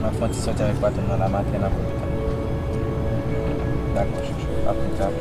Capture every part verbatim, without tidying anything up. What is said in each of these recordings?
M ap fè yon ti sòti avèk patwon nan la maten nan pou l tann. Dakò, chouchou. A plis ta.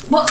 Bon.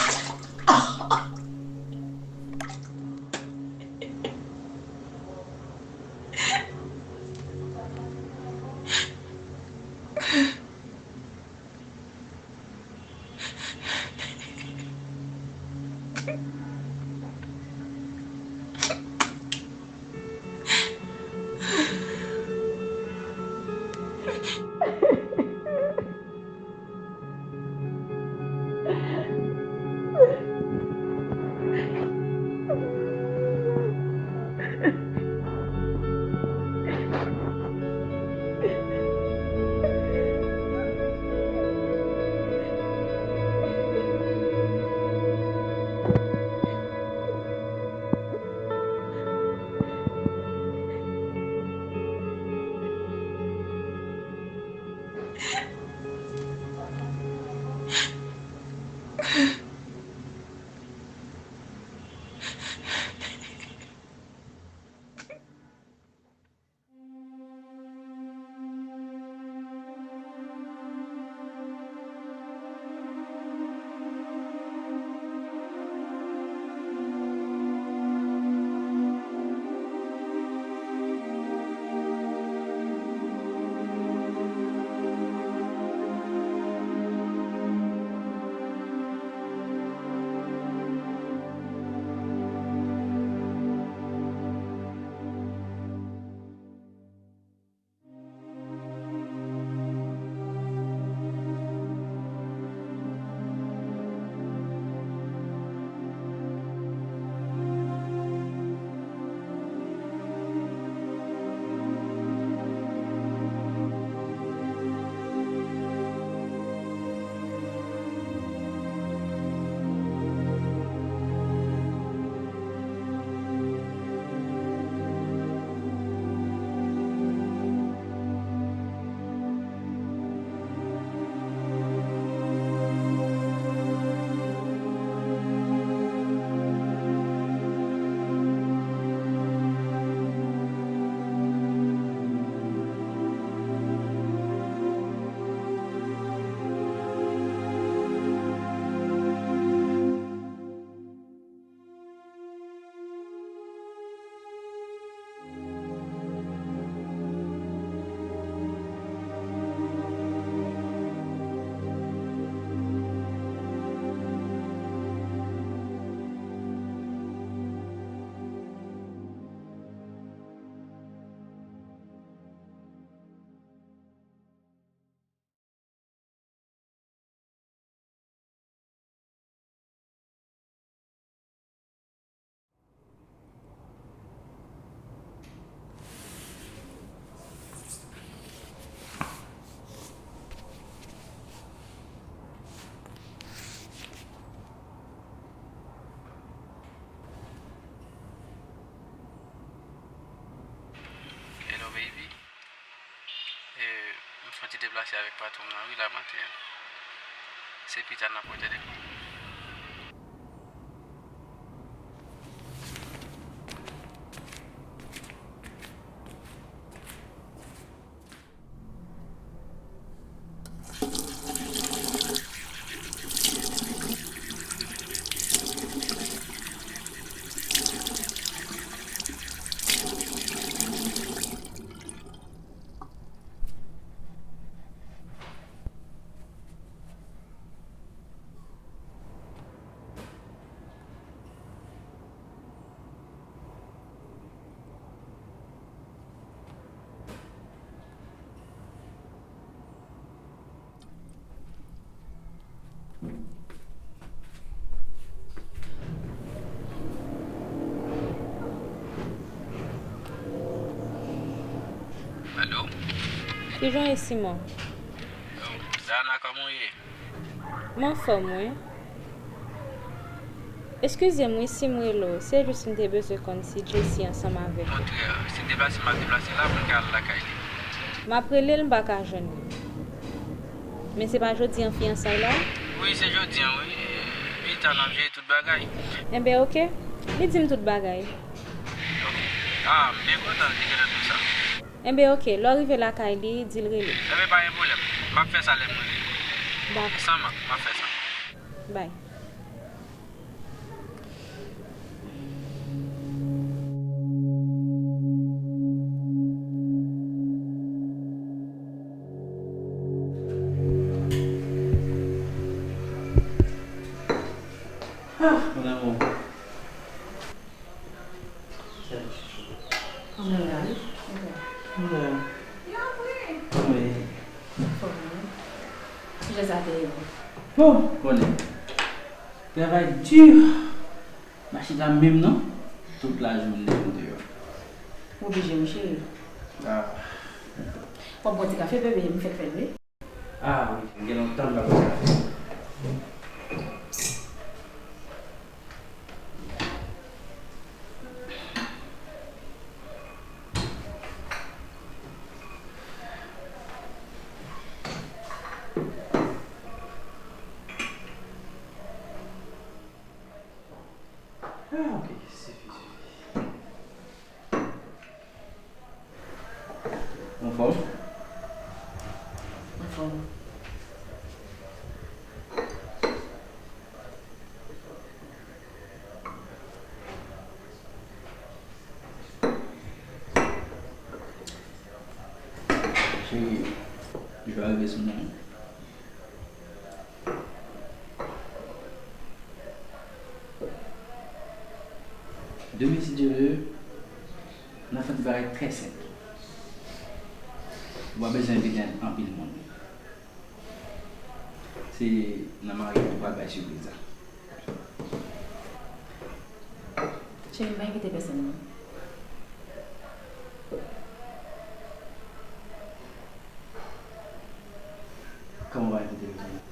Se avèk patwon m nan wi la maten an. Se pita n ap wè tande. Alo? Kijan w ye, Simon? Yo, Dana, kòman w ye? M anfòm, wi. Eskize m, wi, si m rele w. Se jis m te bezwen konn si Jessie ansanm avèk ou. Okontrè, se deplase m ap deplase la pou m ka al lakay li. M ap rele l, m pa ka jwenn li. Men se pa jodi an fiyansay la? Wi, se jodi an, wi. Pita n ap jere tout bagay. Enben, oke. Li di m tout bagay. Oke. Ah, m byen kontan li gentan di w sa. Enben, oke. Lè w rive lakay li, di l rele m. Enben, pa gen pwoblèm. M ap fè sa lè m rive. Dakò. San mank, m ap fè sa. Bay. Ah, mon amour. Anmwey. Anmwey. Anmwey. Fò mwen. Kijan sa te ye? Bon, konnen. Travay di. M pa chita menm non. Tout lajounen m deyò. Ou oblije wi, cheri. Ah. W ap bwè ti kafe, bebe, m fèk fè l wi. Ah wi, m gen lontan m pa bwè kafe. Ah, ok, sifi, sifi. Anfòm? Anfòm. Cheri, jou a rive sou mwen. Demen, si Dye vle, n ap fè yon ti bagay trè senp. Ou pa bezwen envite anpil moun. Se nan maryaj ou pral bay sipriz la. Cheri, m pa envite pèsonn non. Kòman w pa envite pèsonn?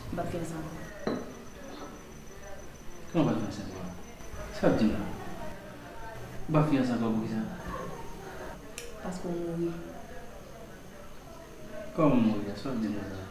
M p ap fè sa ankò. Kòman w pa fè sa ankò? Sa w ap di m la? Ou p ap fè sa ankò poukisa? Paske w mouri. Kòman m mouri a? Sa w ap di m konsa?